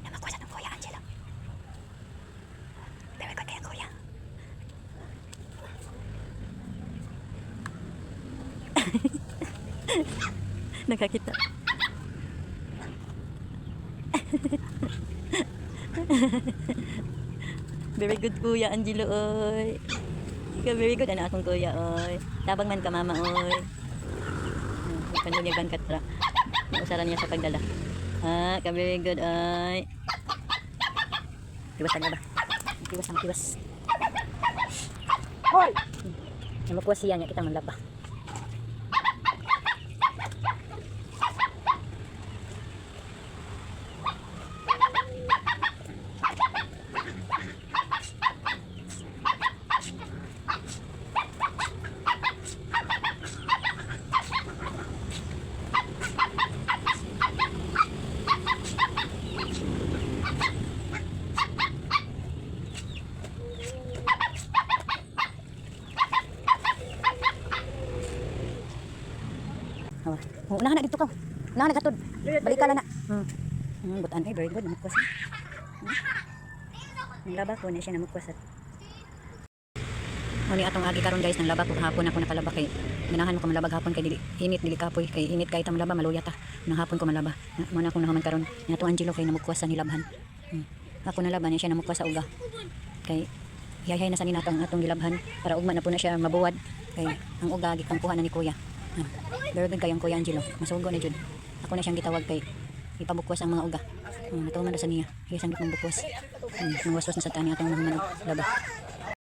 Namakuha sa kuya Angelo. Very good kaya, kuya. Nakakita. Very good, Kuya Angelo, oy. Ikaw, very good anak akong kuya, oy. Tabang man ka mama, oy. Kano niya bangkat ra. Nausaran niya sa pagdala. Ah, ka very good, oy. Tiwas ba? Tiwas ang tiwas. Hoy! Namukuha siya niya kita manlaba. Oh, oh, unahan na dito ka. Unahan na katod. Balik ka lang na. Butan ay very good namukuha siya. Nanglaba ko na siya namukuha sa. Muni atong agi karon, guys, nanglaba ko hapon ako nakalaba kay ganahan mo ko malaba hapon kay dili init, dili kapoy, kay init kay ta malaba, maluya ta. Nang hapon ko malaba. Mo na akong nahuman karon. Nya atong Angelo kay namukwas sa nilabhan. Ako nalaba niya, siya namukwas sa uga. Kay yayhay na sa ninato ang atong gilabhan para ugma na po na siya mabuwad kay ang uga gikan kuha na ni kuya. Very good kayang Kuya Angelo. Masugo na jud. Ako na siyang gitawag kay ipabukwas ang mga uga. Natuman na sa niya. Kaya sanggit ng bukwas. Mangwaswas na sa tani atong mahuman og laba.